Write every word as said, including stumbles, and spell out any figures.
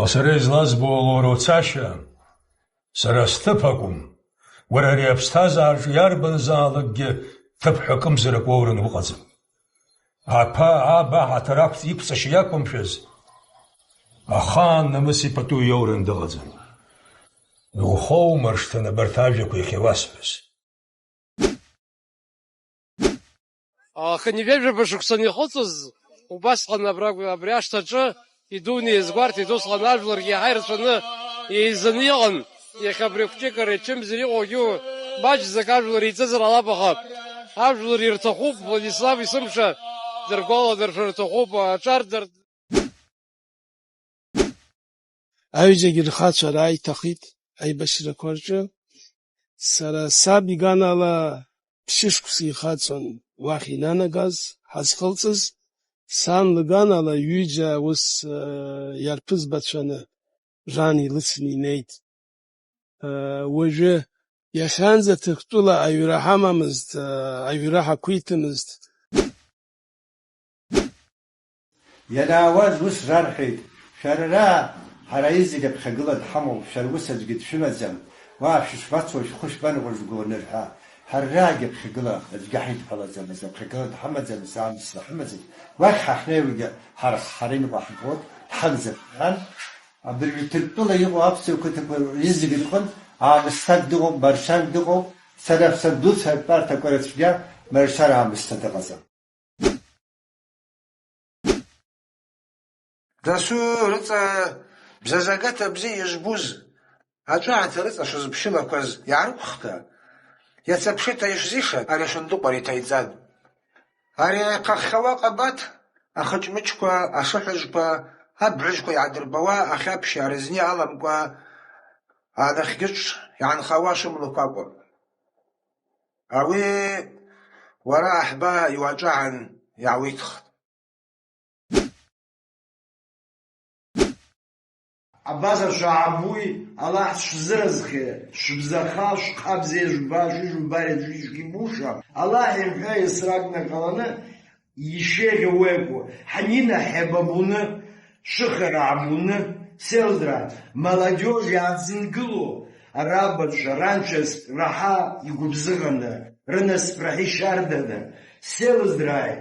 Сара излазбо уара уцашьа, сара сҭыԥ акәым, уара ари аԥсҭазаараҿы иарбанзаалакгьы ҭыԥ ҳәа акымзарак уоураны уҟаӡам. Аԥа, аба аҳаҭыр ақәҵ-, иқәҵашьа иақәымшәаз, ахаан намыс ипату иоуран дыҟаӡам. Иухоумыршҭын абарҭ ажәақәа иахьа иуасҳәаз. Аха ҩажәаба шықәса анихыҵыз, убасҟан абра, абри ашҭаҿы идуны иазгәарҭеит, усҟан ажәларгьы иаҳа ирацәаны еизаны иҟан. Иахьа абри акәҷыкара ачымзар иҟоугьы маҷӡак ажәлар еиҵазар ҟалап, аха ажәлар ирҭахуп Владислав есымша дыргәаладыршәар рҭахуп, аҿар дыр- Аҩыџьагьы рхацәа рааиҭахит аибашьрақәа рҿы. Сара саб иганала ԥшьышықәса ихаҵон уахь инанагаз, ҳазхылҵыз. Сан лганала ҩыџьа ус, э, иарԥызбацәаны ран илыцны инеит. Э, уажәы иахьанӡа Ҭырқәтәыла аҩра ҳамамызт, э, аҩра ҳақәиҭымызт. Ианаауаз ус рарҳәеит, шәара ара ҳара изегь аԥхьагыла дҳамоуп, шәара ус аӡәгьы дшәымаӡам, уа шәышбацо шәхәы шәбаныҟәыжәго анырҳәа, ҳара арагьы аԥхьагыла аӡәгьы ҳаидҳәалаӡамызт, аԥхьагыла дҳамаӡамызт, аамсҭа ҳамаӡамызт, уахь ҳахьнеиуагьы ҳара ҳара иныҟәаҳго дҳамаӡам ҳҳәан, абыржәы Ҭырқәтәыла иҟоу аԥсуа қыҭақәа изегь рҟынтә аамысҭак дыҟоуп, Маршьан дыҟоуп, сара сабдуцәа атәарҭақәа рацәгьа Маршьан аамысҭа дыҟаӡам. Дасу рыҵа бзазагата бзиа избуз, аҿаҳаҭа рыҵа шазыԥшылақәаз иаарықәхда, иацаԥшыта ишзиша ари ашандыҟәара иҭаиҵан. Ари аихаххьауа ҟабаҭ ахыҷмыҷқәа, ашыҳәыжәқәа, абӷьыжәқәа иаадырбауа ахьаԥшь иаарызниа аламкәа анахьгьыҿ иаанхауа шымлықәа акәын. Ауи уара аҳба иуаҿаҳан иаауиҭхт. Абаза шәаабуи, Аллаҳ дшәзыразхеи, шәыбзаха, шәхабзеи, жәба, шәыжәбареи, шәыжәгьы буша, Аллаҳ имҳәа есракны ҟаланы, ишеиӷьу уеку, ҳанина ҳебабуны, шәыхара абуны, селдра, молодежь иаадзынгыло, арабацәа, ранцәа раҳа игәыбзыӷаны, рынасыԥ раҳа ишьарданы, селдраи,